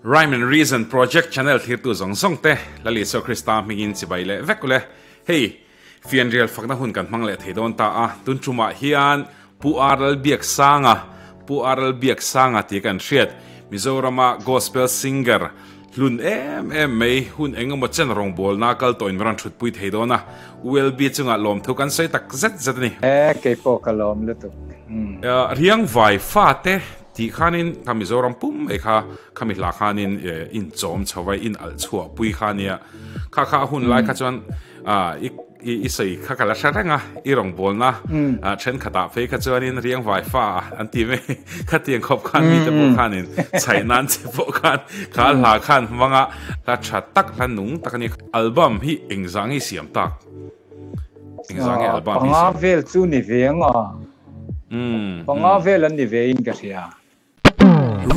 Rhyme and Reason Project Channel thirtu zawng zawng te Lal Isua Krista hmingin chibai leh vek ule. Hei, fianrial fakna hun kan hmang leh thei dawn ta a, tun tumah hian Pu RL Biaksanga, Pu RL Biaksanga tih kan hriat, Mizorama Gospel Singer hlun em em mai hun eng emaw chen rawngbawlna kal tawhin rawn thutpui thei dawn a, ULB chungah lawmthu kan sawi tak zet zet a ni. E, kei pawh ka lawm lutuk. Riangvai fate tih khanin kha Mizoram pum mai kha khami hla khanin inchawm chho va, in alh chhuah pui kha nia. Kha kha a hun lai kha chuan i i sawi kha ka la hre reng a, i rawngbawlna thenkhatah phei kha chuanin riangvai fa an ti mai khatiang khawp khan mite pawh khanin chhaih nan che pawh khan kha hla khan hmanga hla tha tak hla nung tak a ni. Album hi engzah nge siam tak? Engzah nge album hi siam? Panga vel chu ni ve ang a. Panga vel an ni ve in ka hria.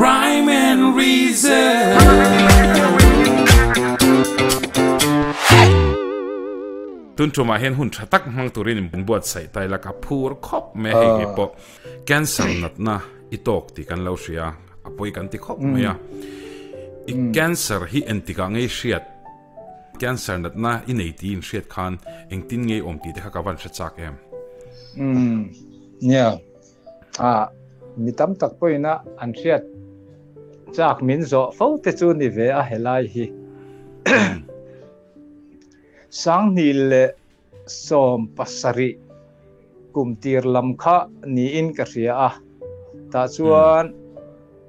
Rhyme and Reason Tun tumah hian hun tha tak hmang turin in buatsaih ta ila ka phur khawp mai a, hei kei pawh cancer natna i tawk tih kan lo hria a pawi kan ti khawp mai a. I cancer hi entikah ngei hriat cancer natna i nei tih in hriat khan engtin ngei awm tih te kha ka van hre chak em? Nia. A, mi tam tak pawhin a an hriat chak min zawh fo te chu ni ve a helai hi. Sanghnih leh 70 kum tir lam kha niin ka hria a, tah chuan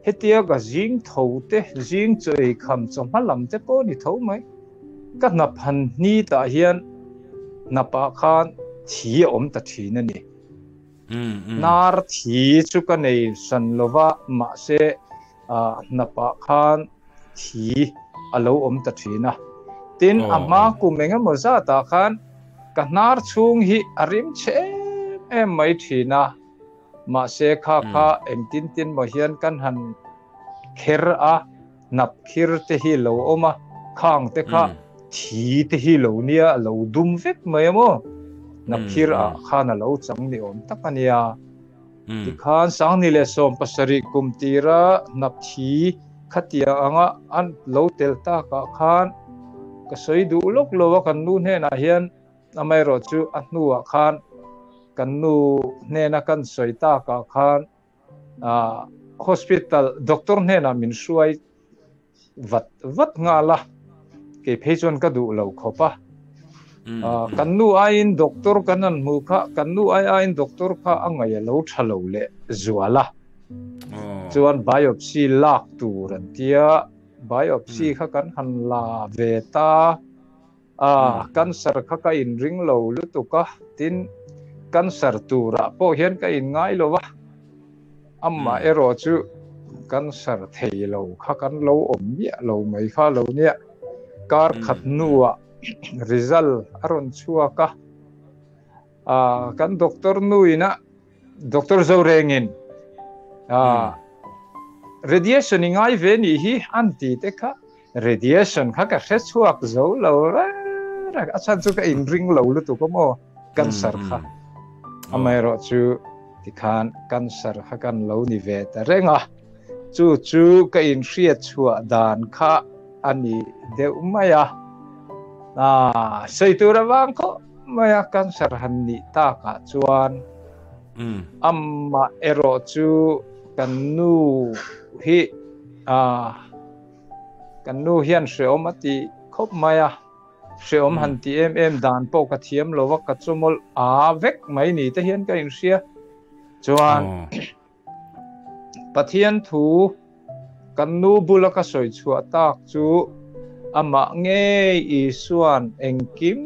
hetia ka zing tho te, zing chaw ei kham chawhma lam te pawh ni tho mai. Ka hnap han hni tah hian hnapah khan thi a awm ta thin a ni. Hnar thi chu ka nei hran lo va, mahse hnapah khan thi a lo awm ta thin a. Tin, a hma kum eng emaw zatah khan ka hnar chhung hi a rim chhe em em mai thin a, mahse kha kha engtin tin maw hian kan han kher a, hnap khir te hi lo awm a, khang te kha thi te hi lo nia a lo dum vek mai a maw? Hnap khir ah khan a lo chang ni awm tak a nia. Tikhan 2017 kum tira hnap thi khatia anga an lo tel tak ah khan ka sawi duh lawk lo a kan nu hnenah hian amaherawh chu a hnuah khan kan nu hnena kan sawi tak ah khan Hospital doctor hnenah min hruai vat vat nghal a, kei phei chuan ka duh lo khawp a. Kan nu aiin doctor kan han hmuh kha, kan nu ai aiin doctor kha a ngaih a lo tha lo leh zual a. Chuan biopsy lak tur an tia, biopsy kha kan han la ve ta. A, cancer kha ka inring lo lutuk a, tin, cancer turah pawh hian ka inngai lo a, amah erawh chu cancer thei lo kha kan lo awm miah lo mai kha lo nia. Kar khat hnuah result a rawn chhuak a, a, kan doctor nuin a, Doctor Zorengin, a, radiation i ngai ve nih hi an ti te kha, Radiation kha ka hre chhuak zo lo reng reng a chhan chu ka inring lo lutuk a maw cancer kha amaherawh chu tikhan cancer kha kan lo ni ve ta reng a chu chu ka inhriat chhuah dan kha a ni deuh mai a sawi tur avang khawp mai a cancer han nih takah chuan amaherawh chu kan nu hi Kan nu hian hreawm a ti khawp mai a, hreawm han ti em em dan pawh ka thiam lo va, ka chawmawlh a vek mai ni te hian ka inhria. Chuan Pathian thu kan nu bula ka sawi chhuah tak chu amah ngei Isua'n engkim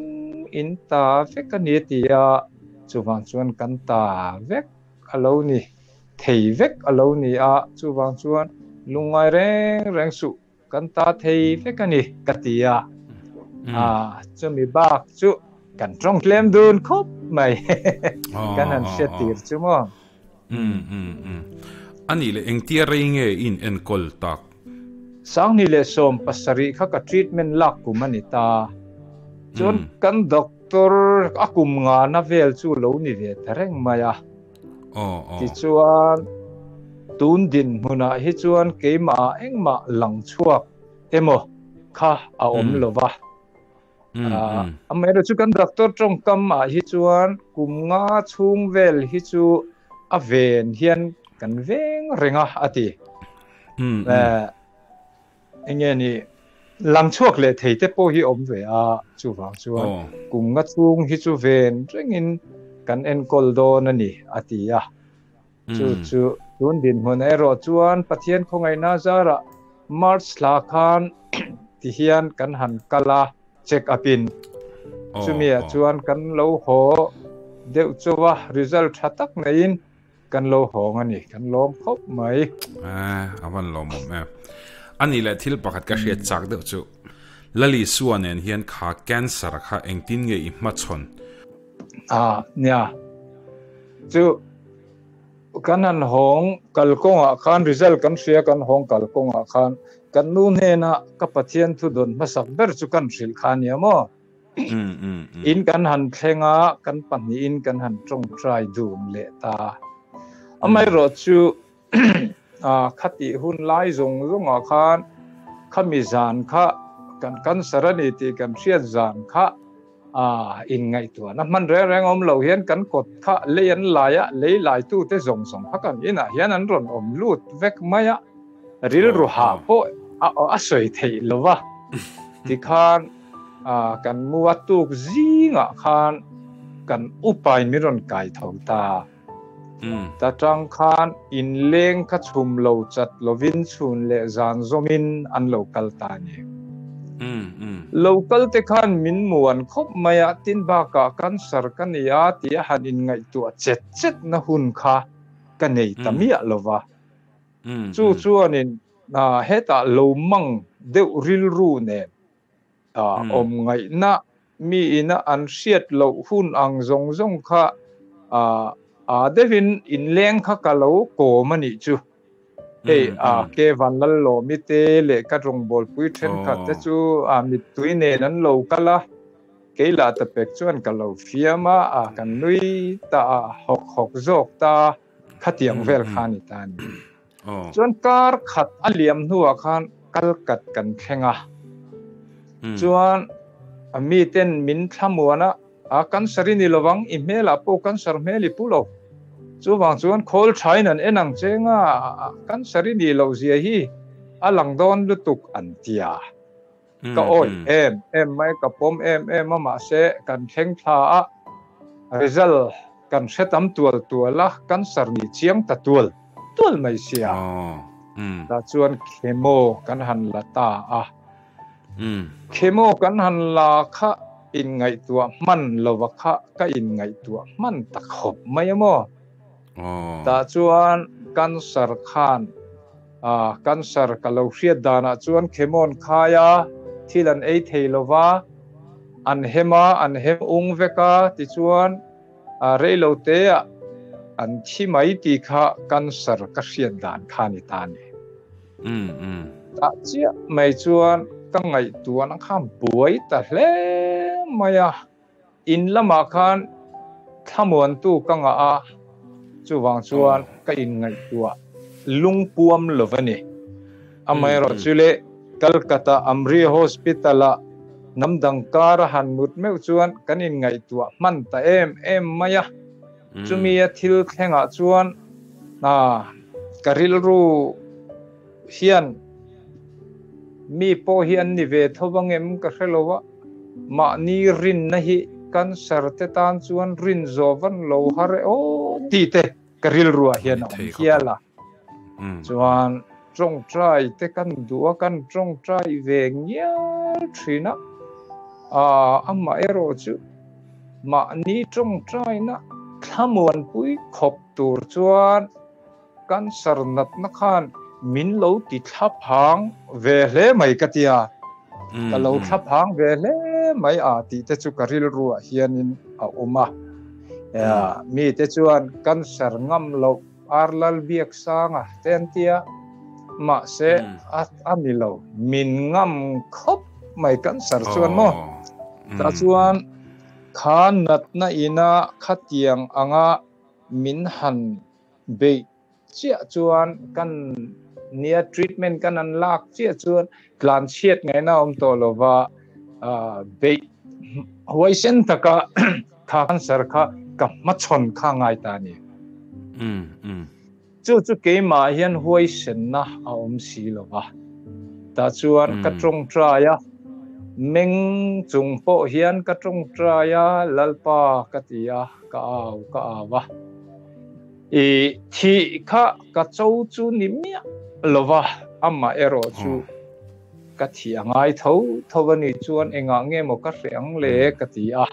in ta vek a ni a ti a, chuvang chuan kan ta vek a lo ni. Thei vek a lo ni a, chuvang chuan lungngai reng reng suh kan ta thei vek a ni ka ti a. Aa, chumi bak chu kan tawng tlem dun khawp mai kan han hriat tir chu maw. A nih leh engtia rei nge i in enkawl tak? 2017 kha ka treatment lak kum a ni ta. Chuan kan doctor a kum ngana vel chu lo ni ve ta reng mai a. Tichuan, Tun dinhmunah hi chuan keimah engmah lang chhuak emaw kha a awm lo va. Amaherawhchu kan doctor tawngkam ah hi chuan kum nga chhung vel hi chu a ven hian kan veng reng a a ti. Enge ni lang chhuak leh thei te pawh hi awm ve a, chuvang chuan kum nga chhung hi chu ven rengin kan enkawl dawn a ni a ti a. Chu chu tun dinhmun erawh chuan Pathian khawngaihna zarah March thla khan ti hian kan han kal a, check up in. Chumi ah chuan kan lo haw deuh chauh a, result tha tak neiin kan lo hawng a ni, kan lawm khawp mai. A van lawmawm em. A nih leh thil pakhat ka hriat chak deuh chu Lali Sua nen hian kha cancer kha engtin nge i hmachhawn? A nia, chu kan han hawng kalkawngah khan result kan hria kan hawng kalkawngah khan kan nu hnena ka Pathian thu dawn hmasak ber chu kan hrilh kha nia maw? In kan han thleng a, kan pahnihin kan han tawngtai dun leh ta. Amaherawhchu khatih hun lai zawng zawngah khan khami zan kha kan cancer a ni tih kan hriat zan kha inngaihtuahna hman reng reng awm lo hian kan kawt kha lei an lai a, lei laitute zawng zawng kha kan inah hian an rawn awm lut vek mai a. Rilru hah pawh a sawi theih lo va, tikhan kan mu a tuk zingah khan kan upain min rawn kai tho ta. Ta tang khan inleng kha chhum lo chat lovin chhun leh zan zawmin an lo kal ta a ni. Lo kal te khan min muan khawp mai a, tin bakah cancer ka ni a tia han inngaihtuah chet chet na hun kha ka nei ta miah lo va. Chu chuanin hetah lo mang deuh rilru nen awm ngaihna mi ina an hriat loh hun ang zawng zawng kha a deuhin inleng kha ka lo kawm a nih chu. Hei ke Vanlallawmi te leh ka rawngbawlpui thenkhat te chu mittui nen an lo kal a, kei lah ta pek chuan ka lo fiam a, kan nui ta hawk hawk zawk ta. Khatiang vel kha a ni ta a ni. Chuan kar khat a liam hnuah khan kal kat kan thleng a. Chuan a miten min thlamuan a, a cancer i ni lovang, i hmelah pawh cancer hmel i pu lo. Chuvang chuan khawl thain an en ang che nga, cancer i nih loh zia hi a lang dawn lutuk an ti a. Ka awih em em mai, ka pawm em em a, mahse kan thleng thla a, result kan hre tam tual tual a, cancer ni chiang ta tual tual mai sia. Tah chuan chemo kan han la ta a, chemo kan han la kha inngaihtuah hman lova kha ka inngaihtuah hman ta khawp mai a maw. Tah chuan cancer khan cancer ka lo hriat danah chuan chemon khai a, thil an ei thei lova, an hem a, an hem ung vek a, tichuan reilo teah an thi mai tih kha cancer ka hriat dan kha a ni ta a ni. Tah chiah mai chuan ka ngaihtuahna kha buai ta hle mai a. In lamah khan thlamuantu ka ngah a, chuvang chuan ka inngaihtuah lungpuam lo a ni. Amaherawhchu le, Calcutta Amri Hospital-ah hnam dang kar a han mut meuh chuan kan inngaihtuah hman ta em em mai a. Chumi a thil thlengah chuan ka rilru hian mi pawh hi an ni ve tho vang em ka hre lo a. Mahni rinna hi cancer te tan chuan rin zawh van lo har e aw tih te ka rilruah hian a awm hial a. Chuan tawngtai te kan duh a, kan tawngtai ve ngial thin a, amah erawh chu mahni tawngtaina thlamuanpui khawp tur chuan Cancer natna khan min lo ti thlaphang ve hle mai ka tia, ka lo thlaphang ve hle mai a tih te chu ka rilruah hianin a awm a. Mite chuan cancer ngam loh Arlal Biaksanga te an tia, mahse a ni lo, min ngam khawp mai cancer chuan maw. Tah chuan kha natna ina khatiang anga min han beih chiah chuan kan nia treatment kan an lak chiah chuan tlan chhiat ngaihna awm tawh lova beih huaisen taka kha cancer kha ka hmachhawn kha ngai ta a ni. Chu chu keimah hian huaisenna a awm si lo va, tah chuan ka tawngtai a, meng chung pawh hian ka tawngtai a, Lalpa ka ti a, ka au ka au a. I thih kha ka cho chu ni miah lo va, amah erawh chu ka thih a ngai tho tho a nih chuan engah nge maw ka hreh ang le ka ti a.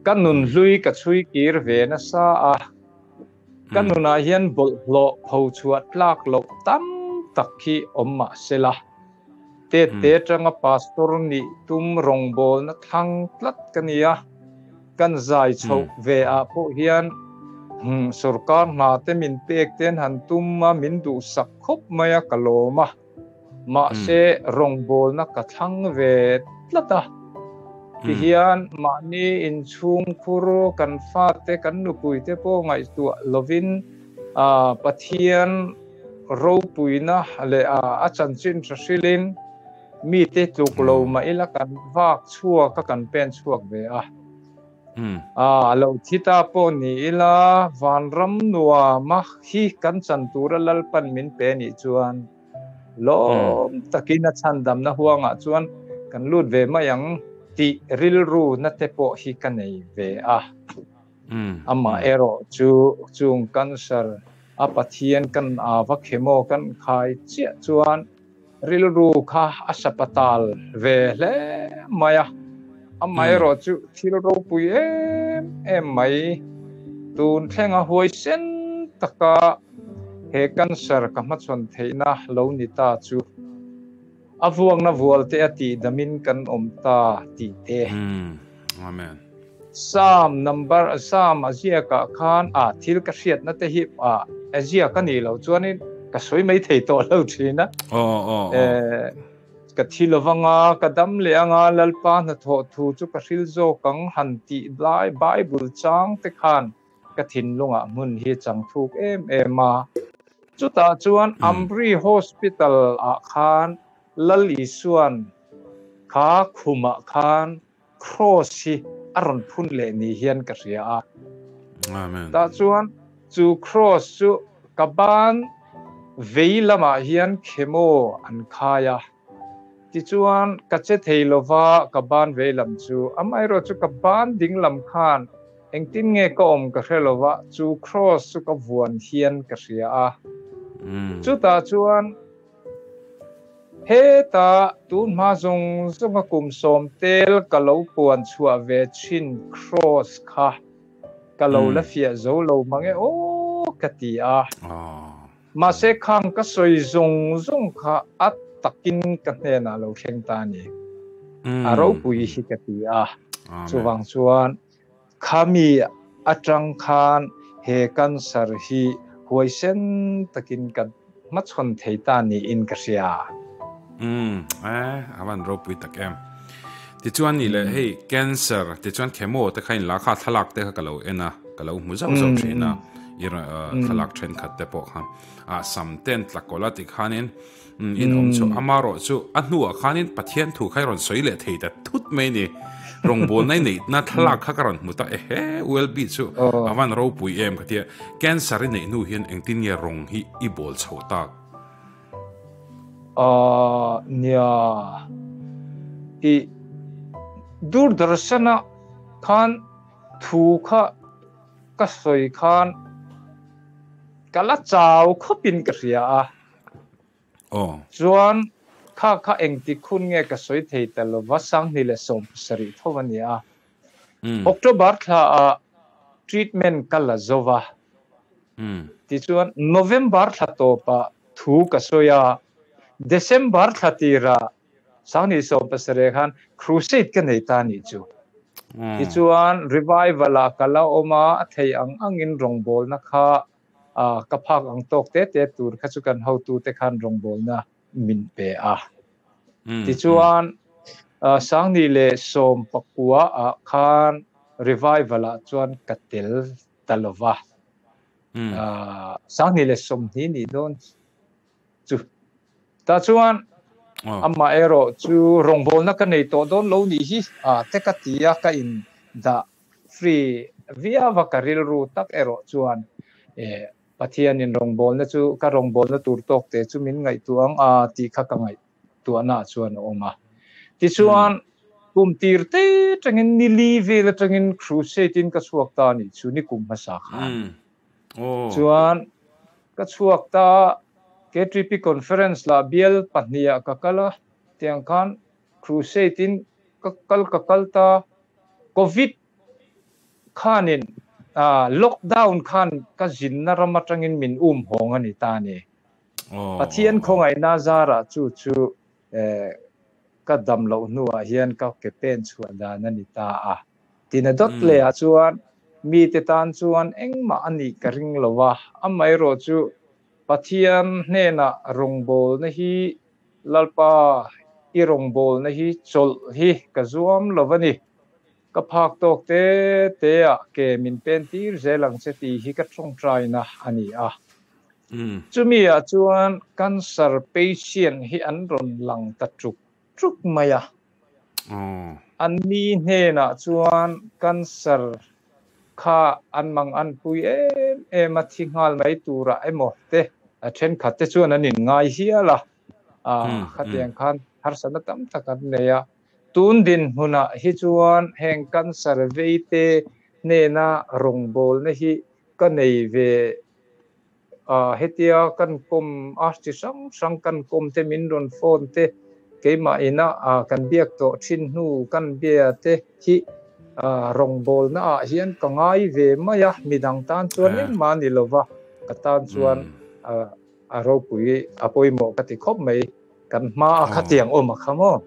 Ka nunhlui ka chhui kir ve nasa a. Ka nunah hian bawlhhlawh pho chhuah tlak loh tam tak hi awm mah se la, tet te atanga pastor nih tum rawngbawlna thlang tlat ka ni a, kan zai chhoh ve ah pawh hian sorkar hna te min pek ten han tum a, min duhsak khawp mai a, ka lawm a. Mahse, rawngbawlna ka thlang ve tlat a. Tihian mahni inchhungkhur kan fate, kan nupuite pawh ngaihtuah lovin Pathian ropuina leh a chanchin tha hrilhin mite tluk lo mah ila kan vak chhuak a, kan pen chhuak ve a. A lo thi ta pawh ni ila vanram nuama hi kan chan tura Lalpan min pe nih chuan lawm takin a chhandamna huangah chuan kan lut ve mai ang tih rilru na te pawh hi ka nei ve a. Amah erawh chu chung cancer a Pathian kan ava khemaw kan khai chiah chuan Rilru kha a sapatal ve hle mai a, amaherawh chu thil ropui em em mai. Tun thlenga huaisen taka he cancer ka hmachhawn theihna lo ni ta chu a vuakna vualte a tihdamin kan awm ta tih te. Amen. Psalm number Psalm a ziakah khan a thil ka hriatna te hi a a ziak a nih loh chuanin ka sawi mai thei tawh lo thin a. Aw aw aw. Ka thi lovanga ka dam leh anga Lalpa hnathawh thu chu ka hril zawk ang han tih lai Bible chang te khan ka thinlungah hmun hi chang thuk em em a. Chutah chuan Amri Hospital ah khan Lal Isuan kha khumah khan Cross hi a rawn phun leh ni hian ka hria a. Amen. Tah chuan chu cross chu ka ban vei lamah hian chemo an khai a. Tichuan ka che thei lova ka ban vei lam chu, amaherawh chu ka ban ding lam khan engtin nge ka awm ka hre lova chu cross chu ka vuan hian ka hria a. Chutah chuan Heta tunhma zawng zawnga kum sawmtel ka lo puan chhuah ve thin Kross kha ka lo la fiah zo lo mang e aw ka ti a. Mahse khang ka sawi zawng zawng kha a takin ka hnenah lo thleng ta a ni. A ropui hi ka ti a. Chuvang chuan Khami atang khan he cancer hi huaisen takin ka hmachhawn thei ta niin ka hria. Umm eh a van ropui tak em. Tichuan ni leh hei cancer tichuan chemo te kha in la kha thlalak te kha ka lo en a ka lo hmu zauh zauh thin a i thlalak thenkhat te pawh kha ah sam ten tlakawlh a tikhanin In awm chu amarawh chu a hnuah khanin Pathian thu kha i rawn sawi leh thei ta thut mai ni. Rawngbawlna i neihna thlalak kha ka rawn hmu ta ehe ULB chu a van ropui em ka tia. Cancer i neih hnu hian engtin nge rawng hi i bawl chho tak? Aaa nia i Doordarshan-ah khan thu kha ka sawi khan ka la chau khawpin ka hria a. Aw. Chuan kha kha engtik hun nge ka sawi thei ta lova 2017 tho a ni a. October thla ah treatment ka la zo va. Tichuan November thla tawp ah thu ka sawi a, December thla tir ah 2017 khan crusade ka nei ta nih chu. Tichuan revival ah ka la awm a, a thei ang angin rawngbawlna kha ka phak ang tawk te te tur kha chu kan hotute khan rawngbawlna min pe a. Tichuan, 2019 ah khan revival ah chuan ka tel ta lo va. 2020 ni dawn chu ta chuan ama ero chu rawngbawlna ka nei tawh dawn lo ni hi a te ka ti a ka in da free viava ka rilru tak ero chuan Pathianin rawngbawlna chu ka rawngbawlna tur tawk te chu min ngaihtuah ang a tih kha ka ngaihtuahna chuan a awm a. Tichuan kum tir te tangin ni li vel atangin crusade in ka chhuak ta ni chu ni kum hmasa khan. Chuan ka chhuak ta K3P conference la bial pahnih ka kala tiang khan crusade in ka kal ta COVID khanin lockdown khan ka zinna ram atangin min hawng ani ta ni. Pathian khawngai na zara chu chu ka dam lo hnuah hian ka ke pen chhuah dan ani ta a. Tina dot le a chuan mi te tan chuan engmah ani ka ring lowa amai ro chu Pathian hnena rawngbâwl na hi lalpa i rawngbâwl na hi chawlh hi ka zuam lovani. Ka phak tawk te te a ke min pen tir zelang che ti hi ka tawng trai na ani a. Chumi a chuan cancer patient hi an rawn lang ta tuk tuk mai a. An ni hnena chuan cancer kha an mang an pui em em a thi ngal mai tura emaw te a then khat te chuan an in ngai hiala a khatiang khan harsana tam tak an nei a. Tun din hmuna hi chuan heng cancer vei te hnena rawngbâwl na hi ka nei ve a hetia kan kom a chi hrang hrang kan kom te min rawn phone te keimah ina a kan biak tawh thin hnu kan bia te hi rawngbâwl na ah hian ka ngai ve mai a midang tan chuan engmah ni lova ka tan chuan a ropui a pawimawh ka ti khawp mai kan hma a khatiang awm a kha maw.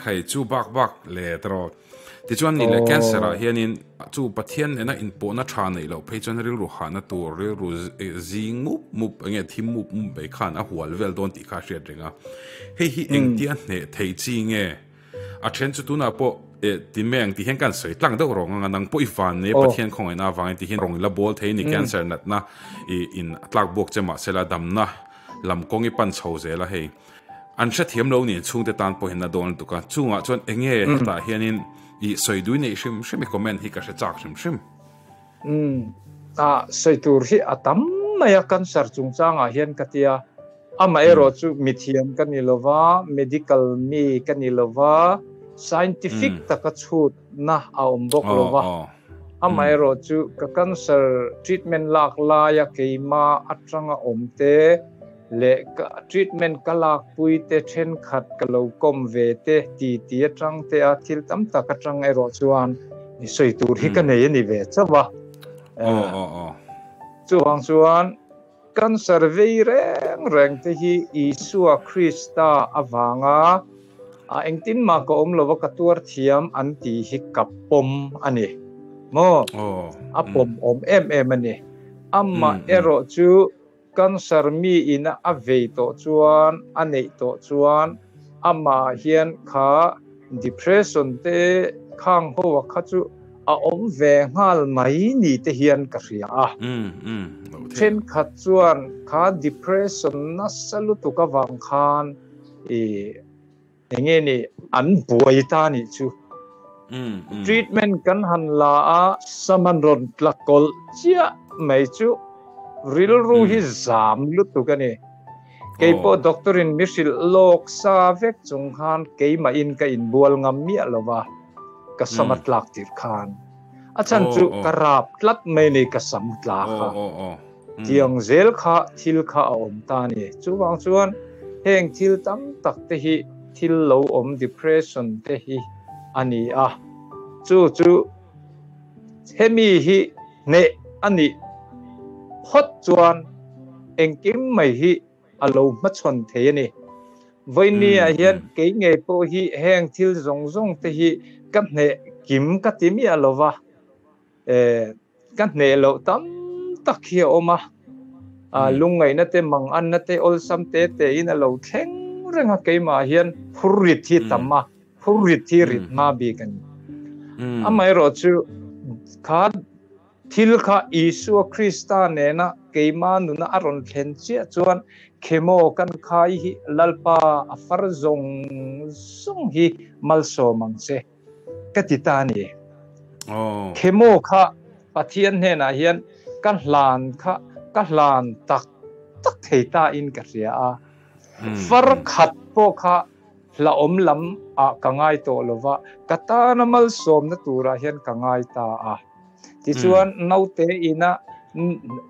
Khai chu bak bak le tro ti chuan ni le cancer ah hianin chu Pathian nena in pawhna tha nei lo phei chuan rilru ha na tur rilru zing mup mup enge thim mup mup mai khan a hual vel dawn tih kha hriat renga hei hi engtia hne thei chi nge a then chu tuna pawh ti meng ti hian kan soi tlang deuh rong anga nang pawh i van ne Pathian khawngaih na awangin ti hian rong la bawl thei ni cancer natna in tlak buak che mahsela damna lam kawng i pan chho zela hei an hre thiam lo ni chhungte tan pawh hin na dawn lutuk a chungah chuan enge hetah hianin i soi dui nei hrim hrim i comment hi ka hre chak hrim hrim. A soi tur hi a tam mai a cancer chungchangah hian ka tia ama erawh chu mithiam ka ni lova medical mi ka ni lova scientific taka chhut na a awm bawk lova ama erawh chu ka cancer treatment lak laia keima atanga awm te le ka treatment ka lak pui te then khat ka lo kom ve te ti ti atang te a thil tam tak atang erawh chuan ni soi tur hi ka nei ani ve chawa. Chuang chuan cancer vei reng reng te hi Isua Krista awanga a engtin ma ka awm lova ka tuar thiam an ti hi ka pawm ani mo a pawm awm em em ani amma erawh chu cancer mi ina a vei tawh chuan a neih tawh chuan ama hian kha depression te khang ho kha chu a awm ve ngal mai ni te hian ka hria a. Then khat chuan kha depression na salutuk awang khan enge ni an buai ta ni chu. Treatment kan han la a saman ron tlakol chia mai chu rilru hi zam lutuk ani. Keipo doctorin mishil lok sa vek chung khan keima in ka in bual ngam mi alowa ka samat lak tir khan a chan chu ka rap tlat mai nei ka sam tla kha tiang zel kha thil kha a awm ta ni. Chuwang chuan heng thil tam tak te hi thil lo awm depression te hi ani a. Chu chu hemi hi ne ani phot chuan engkim mai hi a lo hmachhawn thei ani. Voini a hian kei ngei pawh hi heng thil zawng zawng te hi ka hne kim ka ti mi alowa ka hne lo tam tak hi a awm a. Lungngai na te mang an na te awlsam te te in a lo thleng reng a keimah hian phur rit hi tam a phur rit hi rit hma bik ani. Amaherawh chu kha Thil kha Isua Krista nena keima nuna a rawn thlen chiah chuan chemo kan khai hi Lalpa a far zawng zawng hi malsawm ang che ka ti ta a ni. Chemo kha Pathian hnenah hian ka hlan kha ka hlan tak tak thei ta in ka hria a. Far khat pawh kha hlauhawm lam ah ka ngai tawh lova, ka tana malsawmna turah hian ka ngai ta a. Tichuan naute ina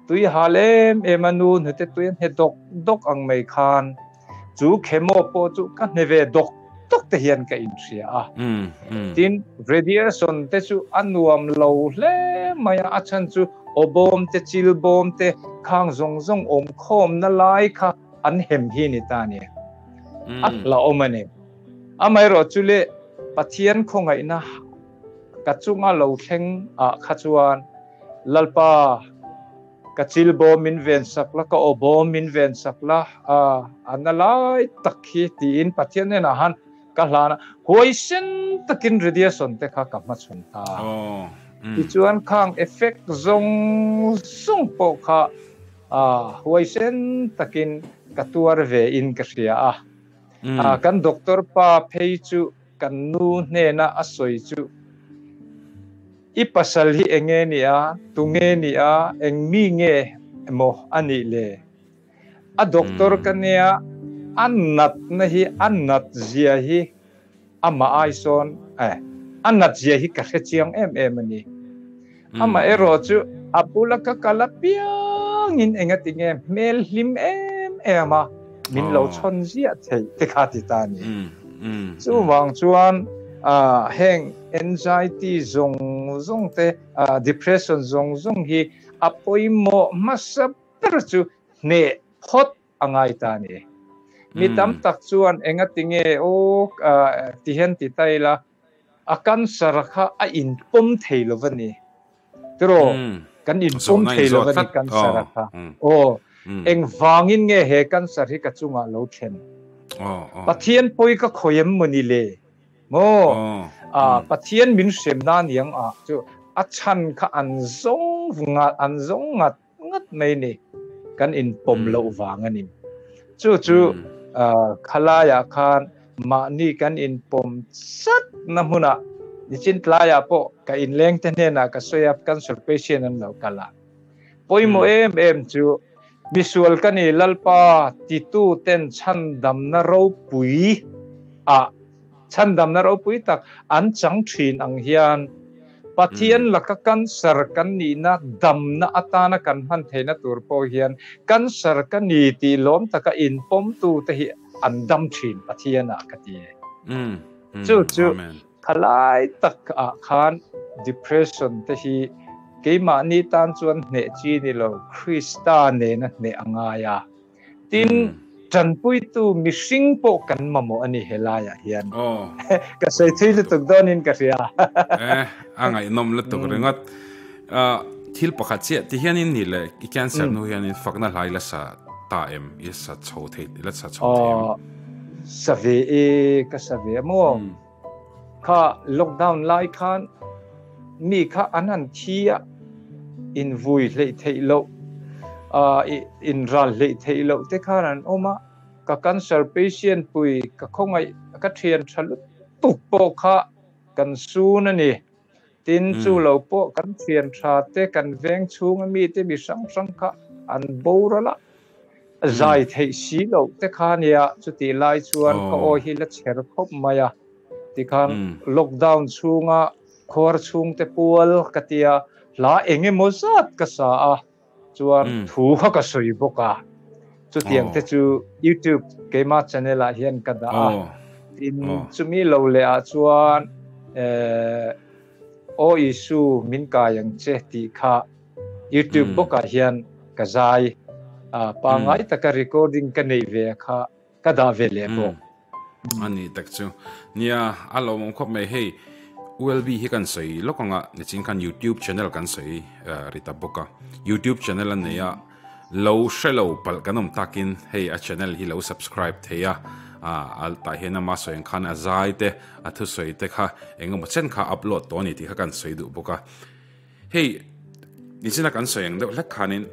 tui hal em em a nu hnute tui a hne dawk dawk ang mai khan chu chemo pawh chu ka hne ve dawk dawk te hian ka inhria a. Tin, radiation te chu a nuam lo hle mai a, a chhan chu aw bawm te chil bawm te khang zawng zawng awm khawmna lai kha an hem hi ni ta a ni. A hlauhawm a ni. Amaherawh chu le Pathian khawngaihna ka chunga lo thleng ah kha chuan Lalpa ka chil bawm min ven sak la, ka aw bawm min ven sak la, a na lai tak hi tiin Pathian hnenah han ka hlan a, huaisen takin radiation te kha ka hmachhawn ta. Tichuan khang effect zawng zawng pawh kha huaisen takin ka tuar ve in ka hria a. Kan doctor pa phei chu Kan nu hnena a sawi chu, I pasal hi enge ni a, tunge ni a, eng mi nge emaw a nih le? A doctor ka nia, a natna hi, a nat zia hi amah ai sawn, eh, a nat zia hi ka hre chiang em em a ni. Amaherawh chu a bula ka kal apiangin engatinge hmel hlim em em a min lo chhawn ziah theih te kha ti ta a ni. Chuvang chuan heng anxiety zawng zawng te, depression zawng zawng hi a pawimawh hmasa ber chu hneh phawt a ngai ta a ni. Mi tam tak chuan engatinge aw ti hian ti ta ila, A cancer kha a inpawm thei lo va ni. Tiraw, kan inpawm thei lo va ni cancer kha. Aw, engvangin nge he cancer hi ka chungah lo thlen? Pathian pawi ka khawi em maw ni le? Maw? Pathian min hrem na niang a chu a chhan kha an zawng ngat an zawng ngat ngat mai ni. Kan inpawm loh vang a ni. Chu chu khalaiah khan mahni kan inpawm chat na hmunah nichin tlaiah pawh ka inleng te hnenah ka sawi a, cancer patient an lo kal a. Pawimawh em em chu misual ka ni Lalpa titu ten chhandamna ropui ah Chhandamna ropui tak an chang thin ang hian Pathian laka cancer kan nihna damna atana kan hman theihna tur pawh hian cancer ka ni tih lawm taka inpawmtute hi an dam thin Pathianah ka ti e. Chu chu khalai tak ah khan depression te hi keimahni tan chuan hneh chi ni lo Krista nena hneh a ngai a. Tin, tanpuitu mihring pawh kan mamawh a ni helaiah hian. Ka sawi thui lutuk dawnin ka hria. Eh, a ngaihnawm lutuk ringawt. Thil pakhat chiah ti hianin ni le, i cancer hnu hianin fakna hlai la sa ta em? I sa chho thei, i la sa chho thei em? Sa ve e, ka sa ve a maw? Kha lockdown lai khan mi kha an han thi a, in vui hleih theih loh, in ral hleih theih loh te khan an awm a, ka cancer patient pui ka khawngaih ka thian tha lutuk pawh kha kan sun a ni. Tin, chu lo pawh kan thian tha te, kan veng chhung a mi te mi hrang hrang kha an boral a, zai theih si loh te kha nia, chutih lai chuan ka aw hi la chher khawp mai a, tikhan lockdown chhunga khuar chhungte pual ka tia hla eng emaw zat ka sa a, chuan thu kha ka sawi bawk a, chutiang te chu YouTube keima channel ah hian ka dah a, tin chumi lo leh ah chuan Aw Isu min kai ang che tih kha YouTube bawk ah hian ka zai a, pangngai taka recording ka nei ve kha ka dah ve leh bawk. A ni tak chu. Nia, a lawmawm khawp mai hei. ULB hi kan sawi lawk anga nichin khan YouTube channel kan sawi ri ta bawk a. YouTube channel a nei a, lo hre lo palh kan awm takin hei a channel hi lo subscribe thei a. A tah hian ama sawi ang khan a zai te, a thusawi te kha engemaw chen kha upload tawh a ni tih kha kan sawi duh bawk a. Hei. Nichina kan sawi ang deuh hlek khanin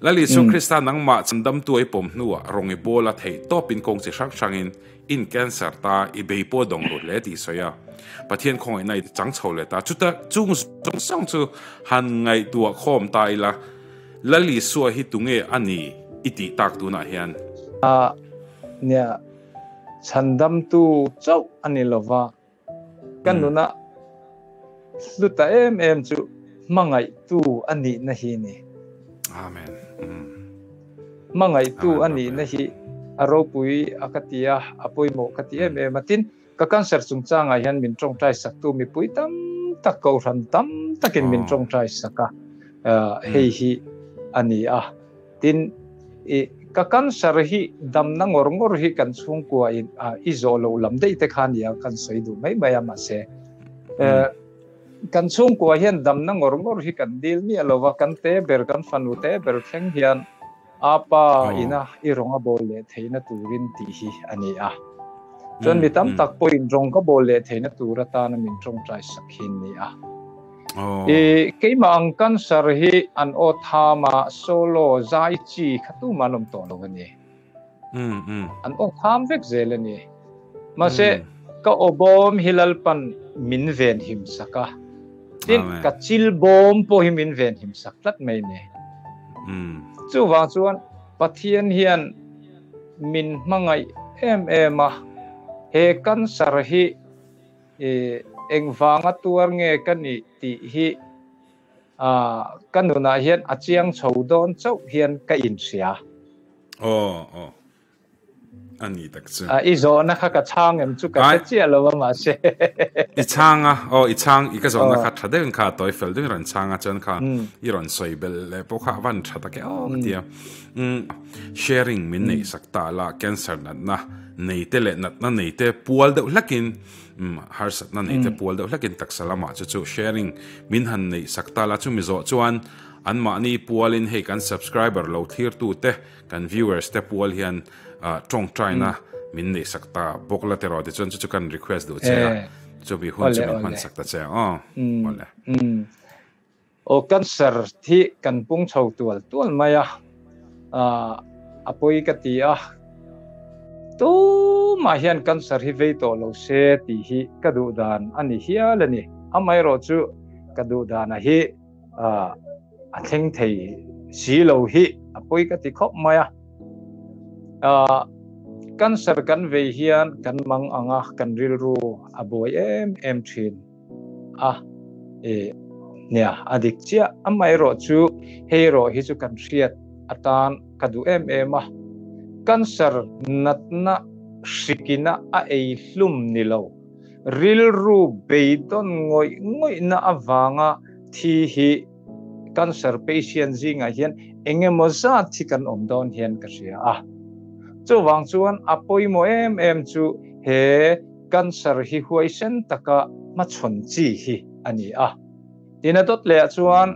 Lal Isua Krista nangmah chandamtu a i pawm hnuah rawng i bawl a theih tawpin kawng chi hrang hrangin in cancer ta i bei pawh dawng ru hle tih sawi a. Pathian khawngaihna i chang chho leh ta. Chuta chung zawng zawng chu han ngaihtuah khawm ta ila Lal Isua hi tunge a ni i tih tak tunah hian? A nia, chhandamtu chauh a ni lova, ka nuna hlu ta em em chu hmangaihtu a nihna hi ni. Amen. Hmangaihtu a nihna hi a ropui a ka ti a, a pawimawh ka ti em em a. Tin, ka cancer chungchangah hian min tawngtai saktu mipui tam tak, kohhran tam takin min tawngtai sak a, hei hi a ni a. Tin, i ka cancer hi damna ngawr ngawr hi kan chhungkua in i zawh loh lam daih te kha nia kan sawi duh mai mai a, mahse kan chhungkua hian damna ngawr ngawr hi kan dil miah lo va, kan te ber, kan fanu te ber thleng hian a pa ina i rawng a bawl leh theihna turin tih hi a ni a. Chuan mi tam tak pawhin rawng ka bawl leh theihna tur atana min tawngtai sak hi an ni a. I keimah ang cancer hi an aw tham a, solo zai chi kha tumah an awm tawh lo a ni. An aw tham vek zel a ni. Mahse ka aw bawm hi Lalpan min ven him sak a, tin ka chil bawm pawh hi min ven him sak tlat mai ni. Chuvang chuan Pathian hian min hmangaih em em a, he cancer hi I engvanga tuar nge ka nih tih hi ka nunah hian a chiang chho dawn chauh hian ka inhria. Aw aw a ni tak chu. I zawhna kha ka chhang em chu ka hre chiah lo a mahse. I chhang a, aw i chhang i ka zawhna kha tha deuhin kha tawi fel deuhin rawn chhang a chuan kha i rawn sawi belh leh pawh kha a van tha tak e aw ka ti a. Sharing min neih sak ta la cancer natna nei te leh natna nei te pual deuh hlakin harsatna nei te pual deuh hlakin taksa lamah chu chu sharing min han neih sak ta la chu mi zawh chuan anmahni pualin hei kan subscriber lo thlir tu te kan viewers te pual hian tawngtaina min neih sak ta bawk la tiraw tichuan chu chu kan request duh che a chu mi hun chu min hman sak ta che aw awle. Aw cancer hi kan pung chho tual tual mai a, a pawi ka ti a, tumah hian cancer hi vei tawh lo se tih hi ka duh dan a ni hial a ni. Amaherawh chu ka duh dana hi a thleng thei si lo hi a pawi ka ti khawp mai a. Cancer kan vei hian kan mang ang a, kan rilru a buai em em thin. A, e, nia, a dik chiah. Amaherawh chu hei erawh hi chu kan hriat atan ka duh em em a. Cancer natna hrikina a ei hlum ni lo. Rilru beidawn ngawih ngawihna avanga thi hi cancer patient zingah hian eng emaw zat hi kan awm dawn hian ka hria a. Chuvang chuan a pawimawh em em chu he Cancer hi huaisen taka hmachhawn chi hi a ni a. Tin a dawt leh ah chuan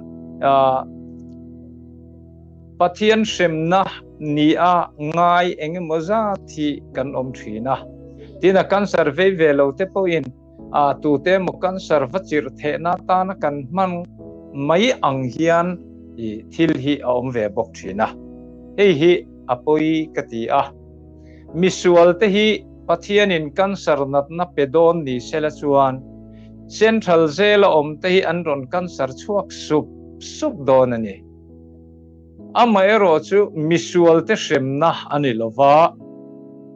Pathian hremna ni a ngai eng emaw zat hi kan awm thin a. Tin a cancer vei ve lo te pawhin tute emaw cancer va chirh thehna atana kan hman mai ang hian thil hi a awm ve bawk thin a. Hei hi a pawi ka ti a. Misual te hi Pathianin cancer natna pe dawn ni sela chuan Central Jail a awm te hi an rawn cancer chhuak sup sup dawn a ni. Amaherawh chu misual te hremna a ni lova,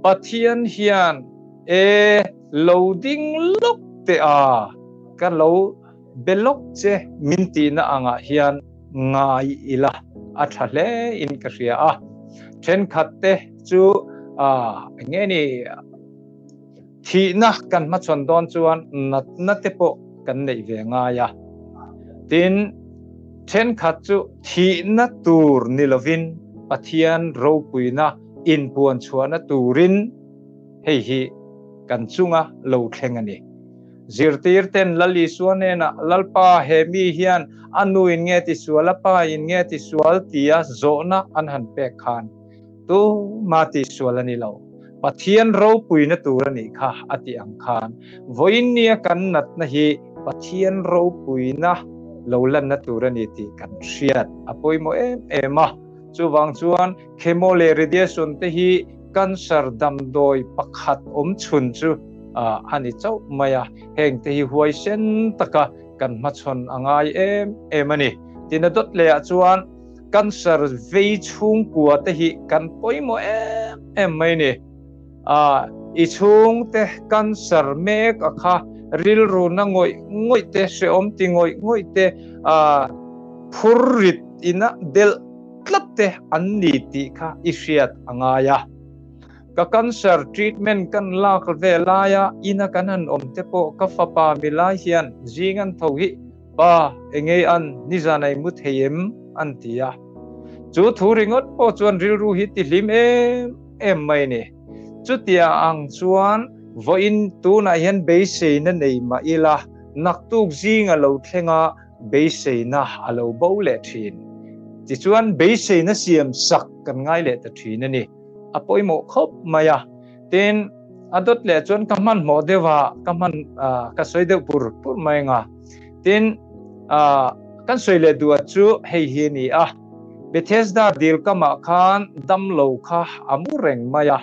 Pathian hian e lo ding lawk teh a, ka lo be lawk che min tihna angah hian ngai ila a tha hle in ka hria a. Thenkhat te chu eng nge ni thihna kan hmachhawn dawn chuan natna te pawh kan neih ve ngai a. Tin, thenkhat chu thihna tur ni lovin Pathian ropuina inpuan chhuahna turin hei hi kan chunga lo thleng a ni. Zirtir ten Lal Isua hnenah, Lalpa, he mi hian a nu in nge tisual, a pa in nge tisual? tia zawhna an han pek khan, Tuma tisual a ni lo. Pathian ropuina tur a nih kha, a tih ang khan, vawiin nia kan natna hi Pathian ropuina lo lanna tur a ni tih kan hriat a pawimawh em em a. Chuvang chuan chemo leh radiation te hi cancer damdawi pakhat awm chhun chu a ni chauh mai a, heng te hi huaisen taka kan hmachhawn a ngai em em a ni. Tin a dawt lehah chuan cancer vei chhungkua te hi kan pawimawh em em mai a ni. I chhungte cancer mek a kha rilru na ngawih ngawih te, hrehawm ti ngawih ngawih te, phur rit ina delh tlat te an ni tih kha i hriat a ngai a. Ka cancer treatment kan lak ve laia ina kan han awm te pawh ka fapa milai hian zing an tho hi Pa, engei an nizan a i mu thei em? an ti a. Chu thu ringawt pawh chuan rilru hi ti hlim em em mai ni. Chutia ang chuan vawiin tunah hian beiseina nei mah ila, naktuk zing a lo thleng a, beiseina a lo bo leh thin. Tichuan beiseina siam sak kan ngai leh ta thin a ni. A pawimawh khawp mai a. Tin, a dawt leh chuan ka hmanhmawh deuh a, ka hman ka sawi deuh pur pur mai ang a. Tin, kan sawi leh duh a chu hei hi a ni a, Bethesda dil kamah khan damlo kha a mu reng mai a,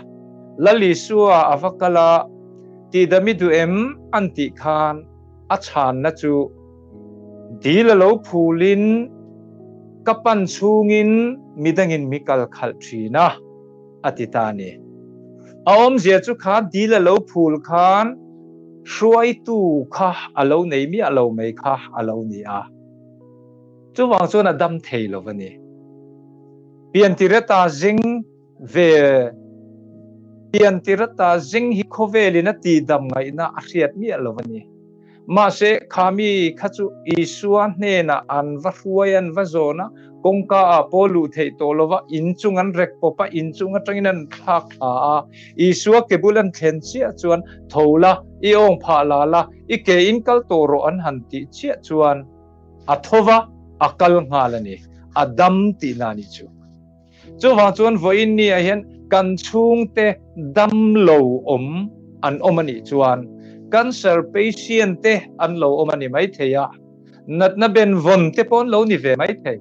Lal Isua a va kal a, Tihdam i duh em? an tih khan a chhanna chu dil a lo phulin ka pan chhungin midangin mi kal khalh thin a. a ti ta a ni. A awmzia chu kha dil a lo phul khan hruaitu kha a lo nei miah lo mai kha a lo ni a. Chuvang chuan a dam thei lo a ni. Piantirata zing ve Piantirata zing hi khawvelin a tihdam ngaihna a hriat miah lo a ni. Mahse, kha mi kha chu Isua hnenah an va hruai, an va zawn a, kawngka ah pawh luh theih tawh lo va, in chung an rek pawp a, in chung atangin an thlak thla a. Isua ke bul an thlen chiah chuan, Tho la, i awng phah la la, i ke in kal tawh rawh an han tih chiah chuan a tho va, a kal nghal a ni. A dam tihna a ni chu. Chuvang chuan vawiin ni ah hian kan chhungte dam lo awm an awm a nih chuan cancer patient te an lo awm a ni maithei a, natna benvawn te pawh an lo ni ve maithei.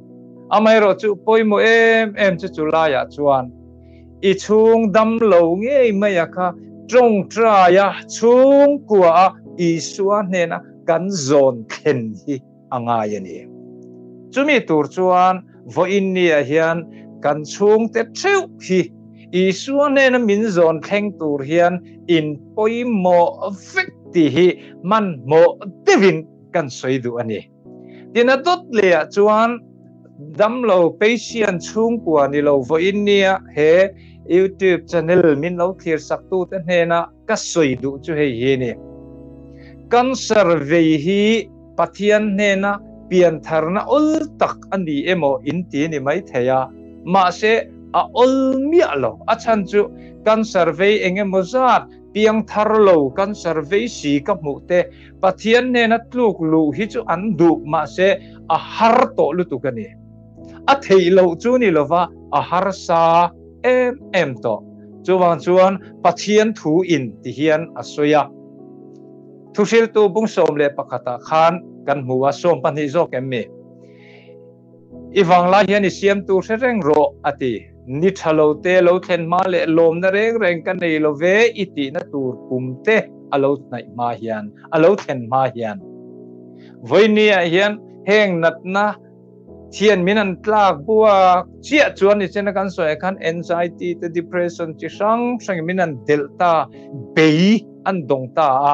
Amaherawh chu pawimawh em em chu chu laiah chuan i chhung dam lo ngei mai a kha tawngtai a chhungkua a Isua hnena kan zawn thlen hi a ngai a ni. Chumi tur chuan vawiin niah hian kan chhungte theuh hi Isua hnena min zawn thleng tur hian in pawimawh vek tih hi hmanhmawh deuhin kan sawi duh a ni. Tin a dawt lehah chuan damlo patient chhungkua ni lo vawiin nia he YouTube channel min lo thlir saktute hnena ka sawi duh chu hei hi a ni. Cancer vei hi Pathian hnena piantharna awl tak a ni emaw in ti ni mai thei a, mahse a awl miah lo. A chhan chu cancer vei eng emaw zat piangthar lo cancer vei si ka hmuh te Pathian hnena tluk luh hi chu an duh mahse a har tawh lutuk a ni. A theih loh chu ni lova a harsa em em tawh. Chuvang chuan Pathian thu in ti hian a sawi a. Thuhriltu bung 11 ah khan kan hmu a, 12 zawk em mi? I vanglai hian i siamtu hre reng rawh a ti. Ni tha lo te lo thlen hma leh lawmna reng reng ka nei lo ve i tihna tur kum te a lo hnaih hma hian, a lo thlen hma hian. Vawiini ah hian heng natna Thian min an tlak buak chiah chuan ni chena kan sawi khan anxiety te depression chi hrang hrang min an delh ta bei an dawng ta a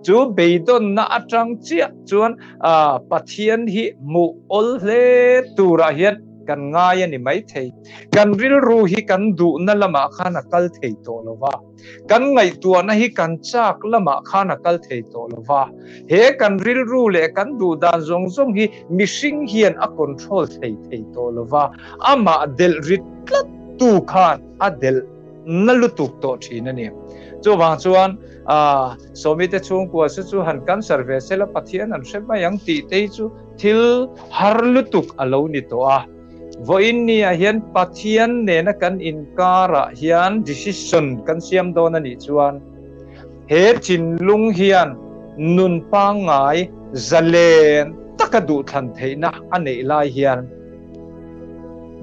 chu beidawnna atang chiah chuan Pathian hi hmuh awl hle turah hian kan ngai a ni mai thei kan rilru hi kan duhna lamah khan a kal thei tawh lova. Kan ngaihtuahna hi kan chak lamah khan a kal thei tawh lo va, he kan rilru leh kan duhdan zawng zawng hi mihring hian a control thei thei tawh lo va, amah delh rit tlat tu khan a delh na lutuk tawh thin a ni. Chuvang chuan Sawmite chhungkua chu chu han cancer ve sela Pathian an hre mai ang tih te hi chu thil har lutuk a lo ni tawh a. Vawiin niah hian Pathian nena kan inkarah hian decision kan siam dawn a nih chuan he thinlung hian nun pangngai zalen tak taka duh thlan theihna a neih lai hian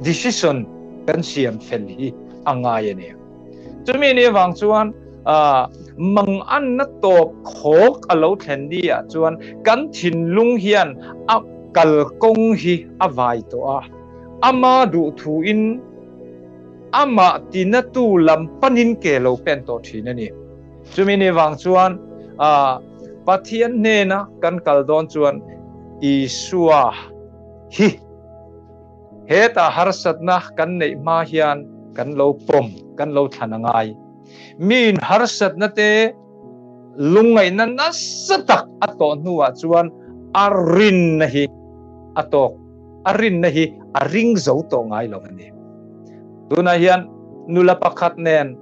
decision kan siam fel hi a ngai a ni. Chumi ni avang chuan manganna tawp khawk a lo thlen ni ah chuan kan thinlung hian a kalkawng hi a vai tawh a, ama duhthu in amah tinatu lam panin ke lo pen tawh thin a ni. Chumi ni vang chuan Pathian hnena kan kal dawn chuan Isua hi hetah harsatna kan neih hma hian kan lo pawm, kan lo thlan a ngai. Miin harsatna te lungngaihna nasa tak a tawh hnuah chuan a rinna hi a tawk, a rinna hi a ring zo tawh ngai lo a ni. Tunah hian nula pakhat nen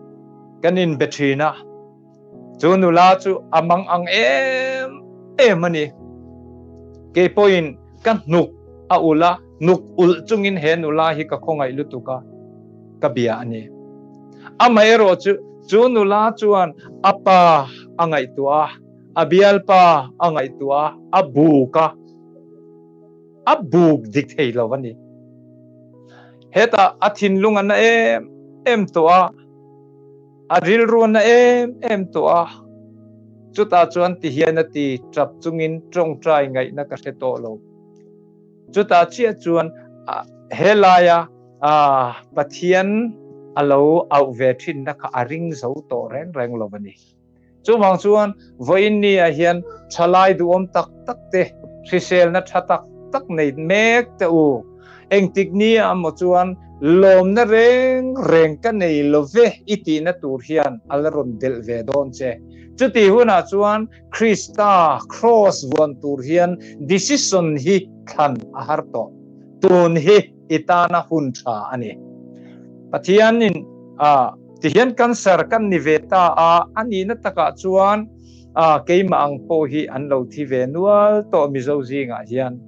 kan inbe thin a, chu nula chu a mang ang em em a ni. Kei pawhin ka hnuk a ulh a, hnuk ulh chungin he nula hi ka khawngaih lutuk a, ka bia a ni. Amaherawh chu, chu nula chuan a pa a ngaihtuah a, a bialpa a ngaihtuah a, a buk a, a buk dik thei lo a ni. Hetah a thinlung a na em em tawh a, a rilru a na em em tawh a, chutah chuan ti hian a ti tap chungin tawngtai ngaihna ka hre tawh lo. Chutah chiah chuan helaia Pathian a lo auh ve thinna kha a ring zo tawh reng reng lo a ni. Chuvang chuan vawiin ni ah hian thalai duhawm tak tak te, hriselna tha tak tak nei mek te u, engtik ni ah maw chuan lawmna reng reng ka nei lo ve i tihna tur hian a la rawn delh ve dawn che. Chuti hunah chuan Krista Kraws vuan tur hian decision hi thlan a har tawh. Tun hi i tana hun tha a ni. Pathianin a Tihian cancer kan ni ve ta a, a nihna takah chuan keimah ang pawh hi an lo thi ve nual tawh Mizo zingah hian.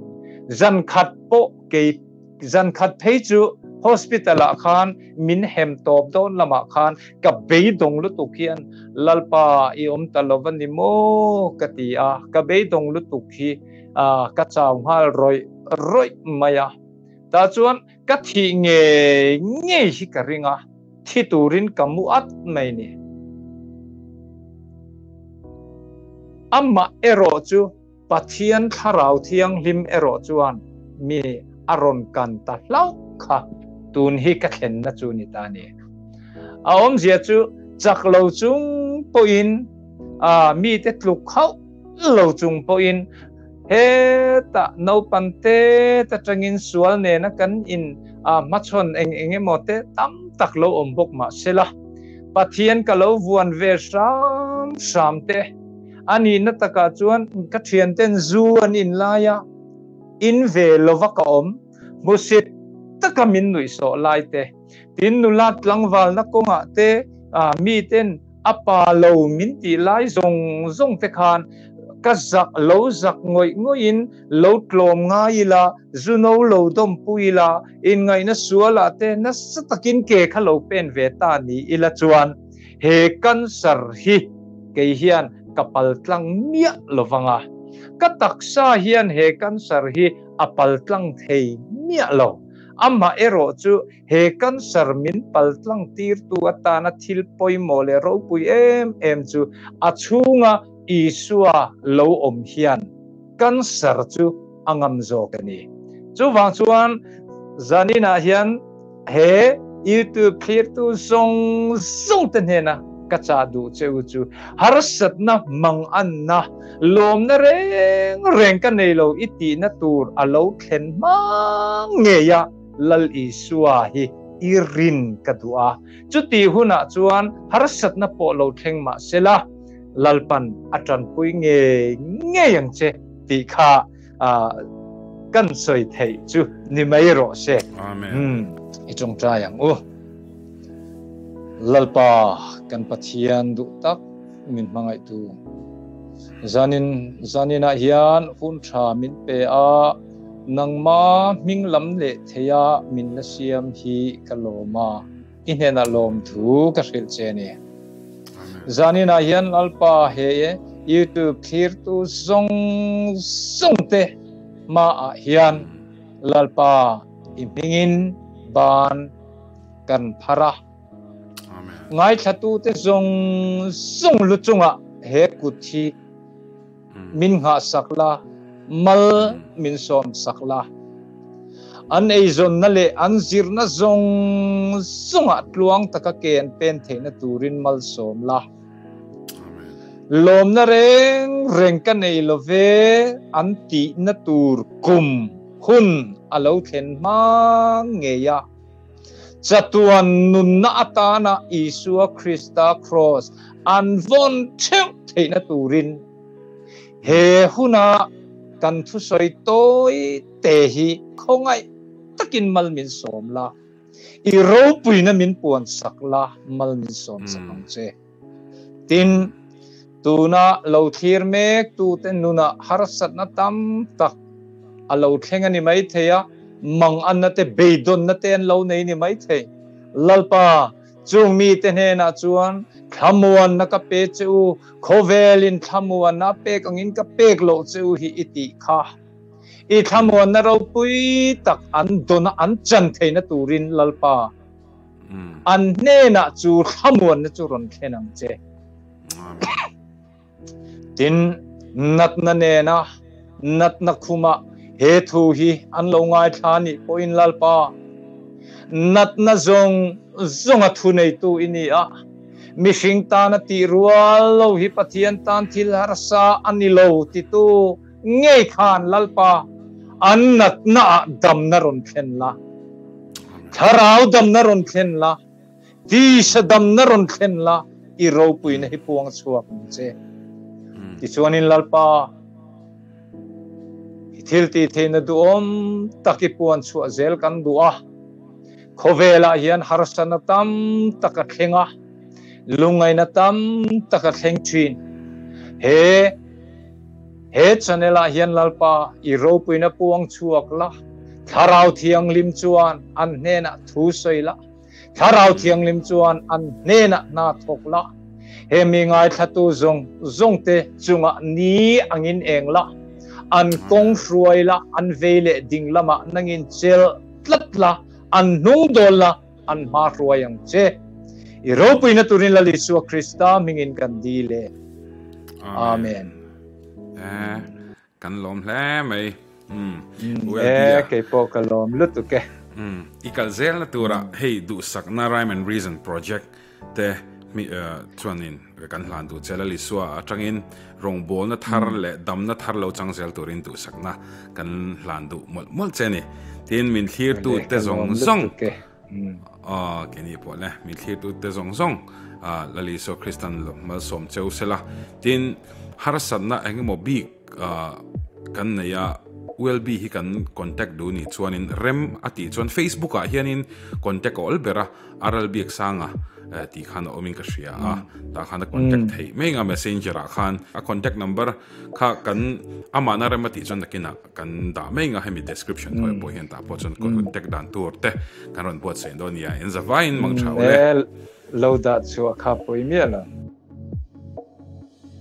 Zan khat pawh kei zan khat phei chu hospital ah khan min hem tawp dawn lamah khan ka beidawng lutuk hian Lalpa i awm ta lo va ni maw ka ti a, ka beidawng lutuk hi ka chau nghal rawih rawih mai a. Tah chuan Ka thih ngei ngei hi ka ring a, thi turin ka mu at mai ni. Amah erawh chu Pathian Thlarau Thianghlim erawh chuan mi a rawn kan ta hlauh kha tun hi ka thlenna chu ni ta ni. A awmzia chu chak lo chung pawhin mite tluk hauh lo chung pawhin Hetah naupang te atangin sual nena kan in hmachhawn eng eng emaw te tam tak lo awm bawk mah sela, Pathian ka lo vuan ve hram hram te a nihna takah chuan ka thianten zu an in lai a, in ve lova ka awm, hmusit taka min nuihsawh lai te, tin nula tlangvalna kawngah te miten A pa lo min tih lai zawng zawng te khan ka zak lo zak ngawih ngawih in lo tlawm ngai ila, zu no lo dawm pui ila, inngaihna sual ah te nasa takin ke kha lo pen ve ta ni ila chuan he cancer hi kei hian ka pal tlang miah lovang a, ka taksa hian he cancer hi a pal tlang thei miah lo. Amah erawh chu He cancer min paltlang tirtu atana thil pawimawh leh ropui em em chu a chhunga Isua lo awm hian cancer chu a ngam zawk a ni. Chuvang chuan zaninah hian he YouTube thlirtu zawng zawng te hnena ka chah duh che u chu harsatna manganna lawmna reng reng ka nei lo i tihna tur a lo thlen hma ngei a. Lal Isua hi i rin ka duh a, chutih hunah chuan harsatna pawh lo thleng mah sela, Lalpan a tanpui ngei ngei ang che tih kha kan sawi theih chu ni mai rawh se. Amen. I tawngtai ang u. Lalpa kan Pathian duh tak min hmangaihtu, zanin zaninah hian hun tha min pe a, Nangma hming lam leh theia min la siam hi ka lawm a, i hnenah lawmthu ka hrilh che a ni. Zaninah hian Lalpa he YouTube thlirtu zawng zawng te Ma ah hian Lalpa i hmingin ban kan phar a. Ngaithlatute zawng zawng lu chungah he kut hi min nghahsak la, mal min sawmsak la. An eizawnna leh an zirna zawng zawngah tluang taka ke an pen theihna turin malsawm la. Lawmna reng reng ka nei lo ve an tihna tur kum hun a lo thlen hma ngei a. Chatuan nunna atana Isua Krista kraws an vawn theuh theihna turin he huna kan thusawi tawi te hi khawngaih takin mal min sawm la. I ropuina min puan sak la, mal min sawm sak ang che. Tin, tuna lo thlir mek tute nunah harsatna tam tak a lo thleng a ni maithei a, manganna te, beidawnna te an lo nei ni maithei. Lalpa, chung mite hnenah chuan thlamuanna ka pe che u, khawvelin thlamuanna a pek angin ka pek loh che u hi i tih kha. I thlamuanna ropui tak an dawna an chan theihna turin Lalpa an hnenah chu thlamuanna chu rawn thlen ang che. Tin, natna nena natna khumah he thu hi an lo ngaithla nih pawhin Lalpa, natna zawng zawnga thuneitu i ni a, mihring tana tih rual lo hi Pathian tan thil harsa a ni lo titu Ngei khan Lalpa an natna ah damna rawn thlen la, thlarau damna rawn thlen la, tisa damna rawn thlen la, i ropuina hi puang chhuak ang che. Tichuanin Lalpa, i thil tih theihna duhawm tak i puan chhuah zel kan duh a, khawvelah hian harsatna tam tak a thleng a, lungngaihna tam tak a thleng thin. He. He channel ah hian Lalpa i ropuina puang chhuak la, Thlarau Thianghlim chuan an hnenah thu sawi la, Thlarau Thianghlim chuan an hnenah hna thawk la, he mi ngaithlatu zawng zawngte chungah ni angin eng la, an kawng hruai la, an vei leh ding lamah nangin chel tlat la, an hnung dawl la, an hma hruai ang che. I ropuina turin Lal Isua Krista hmingin kan dil e. Amen. Eh, kan lawm hle mai. Mm. Eh, kei pawh ka lawm lutuk e. Mm. I kal zel na tura hei duhsakna Rhyme and Reason project te mi chuanin kan hlan duh che Lal Isua atangin rawngbawlna thar leh damna thar lo chang zel turin duhsakna kan hlan duh mawlh mawlh che ni. Tin min thlirtu te zawng zawng aw keni pawh le min thlirtu te zawng zawng Lal Isua Kristan malsawm cheu sela. Tin harsatna engemaw bik kan nei a ULB hi kan contact duh nih chuanin rem a tih chuan Facebook ah hianin contact a awl ber a. A ral biak sanga tih khan a awmin ka hria a, tah khan a contact theih mai anga messenger ah khan a contact number kha kan amahna rem a tih chuan nakinah kan dah mai anga hemi description hnuaiah pawh hian tah pawh chuan contact dan tur te kan rawn buatsaih dawn nia, en zavaiin mang tha ule. Lo dah chhuah kha pawi miah lo.